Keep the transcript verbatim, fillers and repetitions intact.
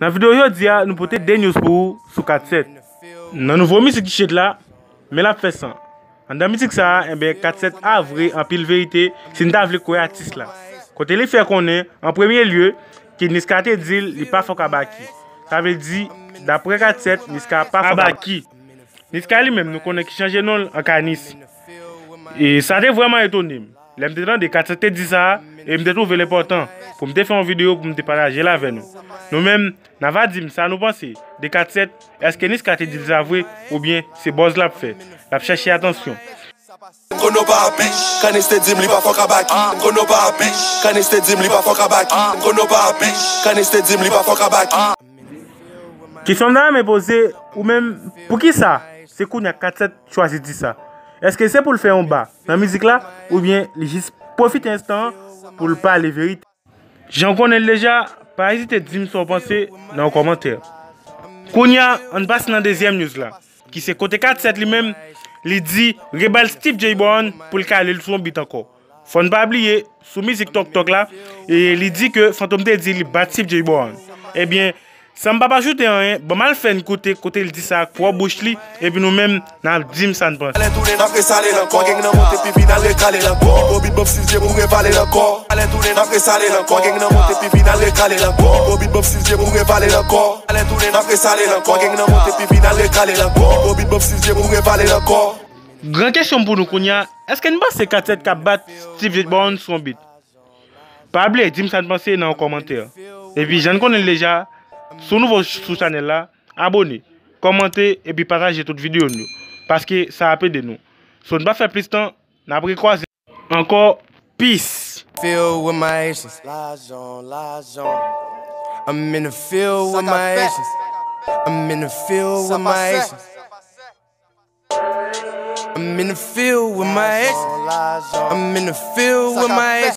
Nan videyo jodi a, nou pote de news pou ou sou Kat Sèt. Nan nouvo mizik T-shirt la, men l ap fè san. Anndan mizik sa a, enben, Kat Sèt avwe anpil verite, si n ta vle kwè atis la. Kote li fè konnen, an premye lye, ke Niska te di l, li pa fòk a Baky. Sa vle di, daprè Kat Sèt, Niska pa fòk a Baky. Niska li menm, nou konnen ki chanje non l an Kanis. E sa te vrèman etone m. Lè m te tande Kat Sèt te di sa a, e m te twouve l enpòtan pou m te fè yon videyo pou m te pataje l avè nou. Nou menm, n a va di m sa nou panse de Kat Sèt, èske Niska te di l sa vre, oubyen se buzz l ap fè, l ap chèche atansyon. Kono pa bitch, Kanis te di m li pa fòk a Baky. Kono pa bitch, Kanis te di m li pa fòk a Baky. Kono pa bitch, Kanis te di m li pa fòk a Baky. Kesyon m ta renmen poze ou menm, poukisa se kounye a Kat Sèt chwazi di sa? Èske se pou l fè yon ba nan mizik la, oubyen li jis pwofite enstan an pou l pale verite? Jan w konnen l deja, pa ezite di m sa w panse nan yon kòmantè. Kounye a, ann pase nan dezyèm news la, ki se kote Kat Sèt li menm, li di rebèl Steve J Brown pou l kale l sou yon beat ankò. Fò n pa bliye, sou mizik Tòk Tòk la, e li di ke Fantom te di li bat Steve J Brown. Ebyen, san m p ap ajoute anyen, ban m al fè n koute kote l di sa ak pwòp bouch li, epi nou menm, n ap di m sa n panse. N ap resale l ankò, gang nan monte pi vin al rekale l ankò. Pipo beat bop si zye pou revale l ankò. N ap resale l ankò, gang nan monte pi vin al rekale l ankò. Pipo beat bop si zye pou revale l ankò. N ap resale l ankò, gang nan monte pi vin al rekale l ankò. Pipo beat bop si zye pou revale l ankò. Gran kesyon m pou nou kounye a, èske n panse Kat Sèt ka bat Steve J Brown sou yon beat? Pa bliye di m sa n panse nan yon kòmantè. Epi jan n konnen l deja, si w nouvo sou chanèl la, abone, kòmante epi pataje tout videyo n yo, paske sa ap ede nou. So n pa fè plis tan, n ap rekwaze ankò. Peace. Field with my aces. Lajon, lajon. I'm in the field with my aces. I'm in the field with my aces. I'm in the field with my aces. I'm in the field with my aces.